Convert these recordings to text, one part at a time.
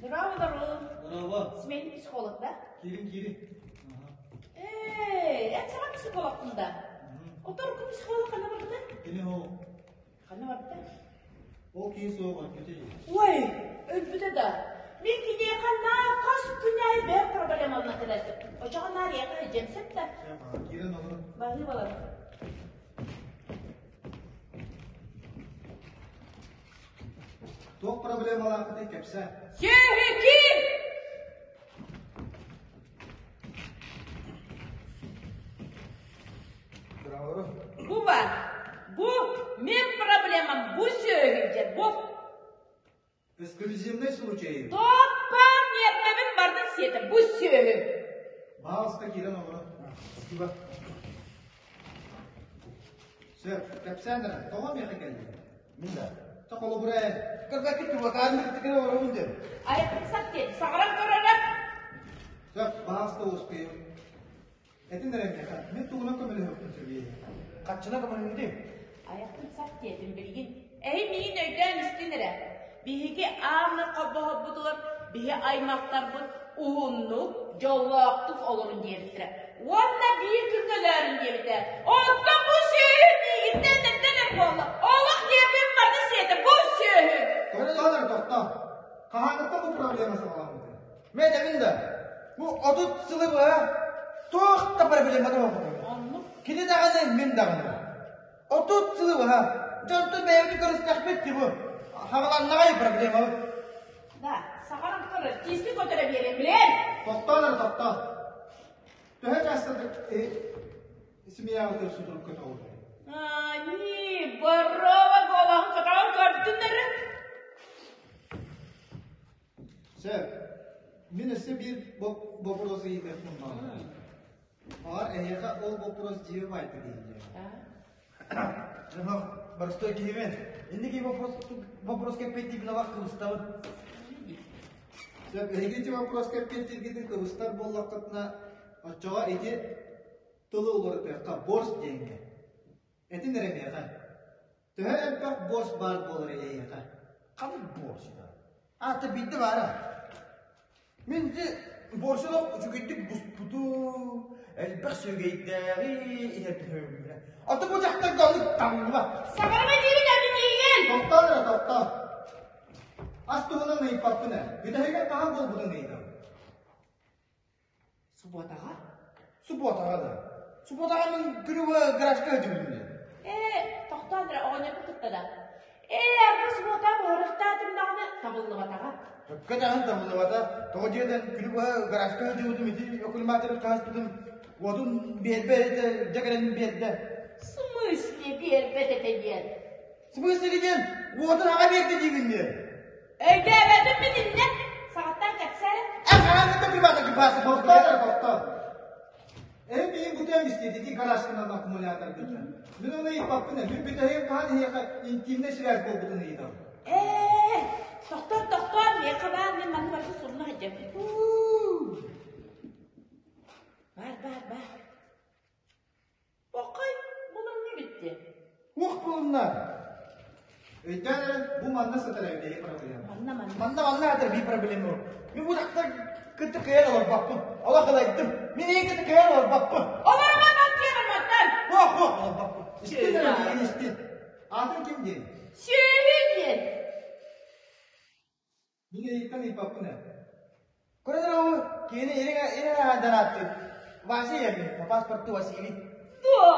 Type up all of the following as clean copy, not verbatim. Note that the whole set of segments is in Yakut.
Здорово, здорово. Здорово. Семейный психолог, да? Киирин, киирин. Эй, эн саҥа психологпын да? Оторку психолог ханна барбыта? Кини ол. Ханна барбыта? Ол киһи суох өлбүтэ дии. Ой, өлбүтэ да. Мин киниэхэ наар хас күн аайы бэйэм проблемалана кэлэртим. Очоҕо наар ийэхэ илдьэн сөп да? Киирэн олорун. Баһыы балар. Туох проблемалааххытый кэпсээ. Сүөһү ким? Бу бар. Бу мин проблемам бу сүөһү диэн бу. Эксклюзивный случай. Топпам ньиэрбэбин бардын сиэтэ бу сүөһү. Баалыста киирэн олорон. Спасибо. Сөп, кэпсээн эрэ, тоҕо миэхэ кэллиҥ? Мин да. Чэ, холобура эн. Көрбөккүт тубакаан кытыкына олоробун диэн. Айахпын диэн саҕаран көрөрө. Сөп, баалыста уоскуйуҥ. Этин эрэ миэхэ, мин тугунан көмөлөһүөхпүн сөбүй? Хаччына көмөлөһүҥ дии. Айахпын сап диэтим билигин. Эһи миигин өйдөөн истин эрэ. Биһиги аанна холбоһорбутугар биһи аймахтарбыт уһуннук, дьоллоохтук олорун диэбиттэрэ. Уонна биир күҥҥэ өлөөрүн диэбитэ. Оттон бу сүөһү миигиттэн эрдэ буолла. Олох диэбин барда сиэтэ бу сүөһү. Тохтоо эрэ, тохтоо. Хаһааҥҥыттан бу проблема саҕаламмытай? Мен этэбин да, бу 30 сылы быһа туох да проблемата буолбатах. Оннук. Кини даҕаны, мин даҕаны. 30 сылы быһа дьонтон бэйэбитин көрүстэхпит бу хаҕаланнаҕай проблемабыт. Да, саҕаран көрөр, тииски көтөрө биэрэн билэр. Тохтоо эрэ, тохтоо. Төһө часто семьяҕа сутурук көтөҕүллэр? Ани, борова голоһун көтөҕөн көрдүн эрэ. Сөп. Мин өссө биир боппуруос ыйытыахпын баҕарабын. Баҕар эһиэхэ ол боппуруос дьиэ баайта дииллэр. Дьонох, боростуой киһибин. Инники вопрос, вопрос кэппиэттиибин олох кыбыстабын. Сөп, эһиги ити вопрос кэппиэттииргитин кыбыстар буоллаххытына, оччоҕо ити тылы уларытыахха борс диэҥҥэ. Этин эрэ миэхэ. Төһө элбэх борс баар буолар эйиэхэ? Ханнык борс Аата биирдэ баара. Мин ити борсолох үчүгэйдик буспуту, элбэх сүөгэйдээҕи иһэрдиһэбин. Ата бу дьахтарга оннук таҥныбат. Саҥарма диибин эбитиигин! Тохтоо эрэ, тохтоо. Ас туһунан ыйыппаппын ээ. Бүтэһигэр хаһан буолбутун ыйытам. Субуотаҕа? Субуотаҕа да. Субуотаҕа мин күнү гаражка сылдьыбытым дии. Ээ, тохтоон эрэ, оҕонньорбут кытта да. Ээ, арба субуотаҕа буһарыахтаатым даҕаны табыллыбатаҕа. Сөпкө даҕаны табыллыбата. Тоҕо диэтэн күнү быһа гаражка сылдьыбытым, ити аккумуляторы хаһыспытым, уотун биэрбэт этэ, дьэ кэлэн биэрдэ. Смысле биэрбэт этэ диэн? Смысле диэн уотун аҕа биэрдэ диигин диэн. Өйдөөбөтүм мин иннэ. Саҕаттан кэпсээ эрэ. Эн хараҥҥыттан күбаата күбааса Тохтоо эрэ, тохтоо. Эһи миигин бутуйан истиэтити гаражкынан аккумуляторгыттан. Мин ону ыйыппаппын ээ. Мин бүтэһигин хаһан эһиэхэ интимнэй связь буолбутун ыйытабын. Ээ, тохтоор, тохтоор, миэхэ баар, мин манна барыта суруна сылдьабын. Бар, бар, бар. Бокай, булумньу бүттэ. Уох булумна. Өйдөөн эрэн, бу манна сытар эбит проблема. Манна манна. Манна манна сытар биир проблема. Мин бу дьахтар кытта кыайан олорбоппун. Олох ылайдым. Мин ийэ кытта кыайан олорбоппун. Олоруман мантан. Уох уох олорбоппун. Истин эрэ миигин истин. Аатын ким диэн? Сүөһү диэн. Мин эйиттэн ыйыппаппын ээ. Көрөн эрэ киһини ириҥ аһаандарааттыыр. Вася ийэбин, по паспорту Василий. Дуо,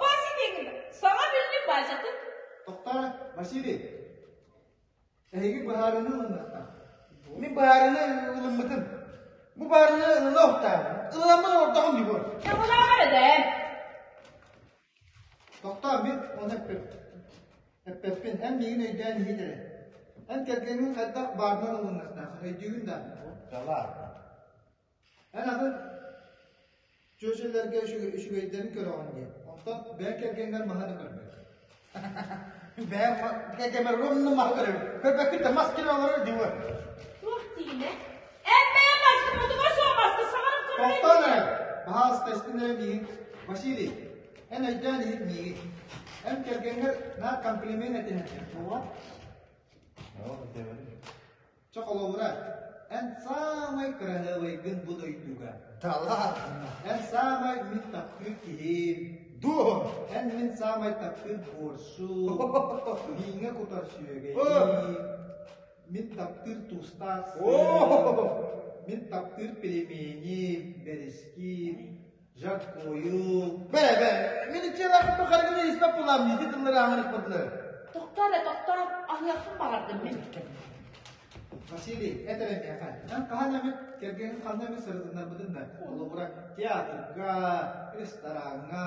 Вася диэҥин саҥа биллим Васятын. Тохтоо, Василий. Эһиги быһаарыны ылыныахтаах. Мин быһаарыны ылыммытым. Бу баарыны ылына охтаабын. Ылынаммын олордоҕум дии буор. Табылаамар эдэ. Тохтоо, мин ону эппэппин. Эн миигин өйдөөн иһит эрэ. Эн кэргэҥҥин хайдах баарынан ылыныахтааххын, өйдүүгүн да? Давай. Эн атын чүөчэлэргэ үчүгэйдэрин көрөҕүн дии. Онтон бэйэҥ кэргэҥҥэр маһы да көрбөккүн. Бэйэм кэргэммэр ровно маһы көрөбүн. Көрбөккүн да мас кире олорор дии Туох диигинэ? Эн бэйэм маскын мутуга суох маскы саҥаран көрбөт. Тохтоон эрэ! Баһаалыста истин эрэ миигин. Василий, эн өйдөөн иһит миигин. Эн кэргэҥҥэр наар комплимент этиһэн. Чэ холобура. Эн саамай кыраһыабайгын бу дойдуга. Да ладно. Эн саамай мин таптыыр киһим. Дуо? Эн мин саамай таптыыр борщум. Мииҥҥэ кутар сүөгэйим. Мин таптыыр туустаах сыам. Мин таптыыр пельмени, бэрэски, жаркою. Бэрэ, бэрэ. Мин иччилээхпин харгыны испэт булаам, ити тыллары ааһан испэтилэр. Тохтоо эрэ, тохтоо, аһыахпын баҕардым мин. Василий, эт эрэ миэхэ, эн хаһан эмит кэргэниҥ ханна эмит сырытыннарбытын да, холобура, театрга, рестораҥҥа.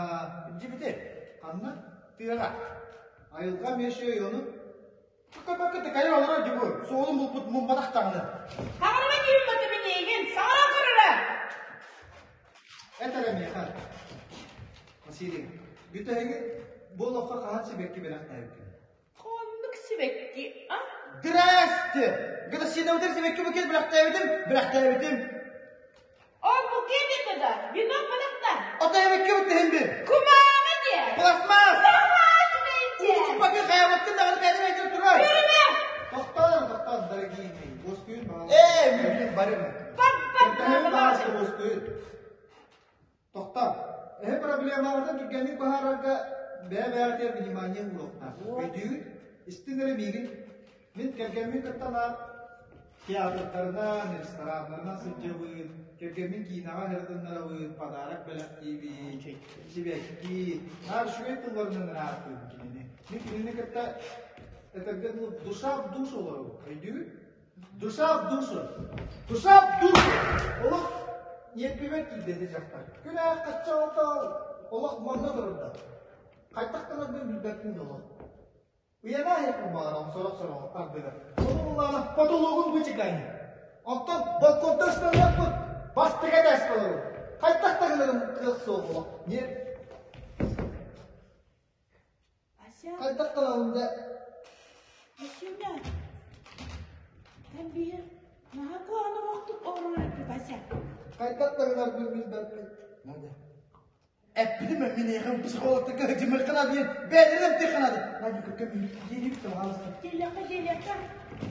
Дьибити. Ханна? Тыаҕа. Айылҕа эмиэ үчүгэй ону. Көпөккө такайа олорор дьыбы, суолун булбут мумматах даҕаны. Хаҕарыма диибин батыбын эйигин, саҥара турара! Эт эрэ миэхэ, Василий, бүтэһиги бу олоххо хаһан сибэкки бэлэхтээбиккин? Хоннук сибэкки, а? Здрасте! Годовщинабытын сибэкки букет бэлэхтээбитим, бэлэхтээбитим. Ол букет это да, венок бэлэхтэ. Ото эбэкки буттэһин бир. Кумааҕы диэ. Пластмасс! Наһаа үчүгэйдиэ. Уучуппакы хайабаккын даҕаны бэйэм өйдөн турар. Көрүмэ! Тохтоон, тохтоон, дорогие мои, уоскуйун баҕалаах. Ээ, мин барым. Бар, бар, Кэртэһин баҕаска уоскуйун. Тохтоо. Эһи проблемаҕытын түргэнник быһаарарга бэйэ-бэйэҕитигэр внимание ууруохтаах. Өйдүүгүт? Истиҥ эрэ миигин. Мин кэргэммин кытта наар театрдарынан, рестораннарынан сылдьабын, кэргэммин киинэҕэ сырытыннарабын, подарок бэлэхтиибин, сибэкки, наар үчүгэй тылларынан ырааттыыбын кинини. Мин кинини кытта этэргэ дылы душа в душу олоробун. Өйдүүгүт? Душа в душу. Душа в душу. Олох ньиэрбэбэр киирдэ дьахтар. Күн аайы хаччаҕалта олох манна турда. Хайдах гынарбын билбэппин да олох. Уйана аһыахпын баҕарам сорох-сороҕо ардыгар. Ону буллаҕына потологун вытекание. Оттон балконтан ыстаныахпыт бастакы этээскэ олорор. Хайдах да гынарым кыах суох олох. Ньиэр Ася, Хайдах гынабын дэ? Асюня, эн биир наһаа куһаҕан оҥоһуктук оҥорор эбит Вася. Хайдах да гынарбын билбэппин. Надя. Эппитим мин эйиэхэ психологтарга сылдьымыахха диэн бэйэлэрин эмтиэххэ наада. Надя көккө миигин пожалуйста. Диэлиэххэ, диэлиэххэ.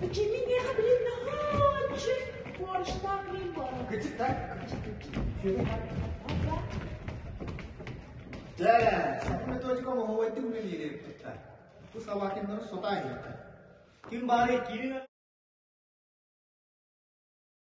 Мин миэхэ билин наһаа үчүгэй борщтаах миин буолар. Кычык так. Дьэ, саҥа методика оҥоһуойдук үлэлиир эбиппит да. Бу Собакиннары сотаа иһиэххэ. Ким баарый киирин.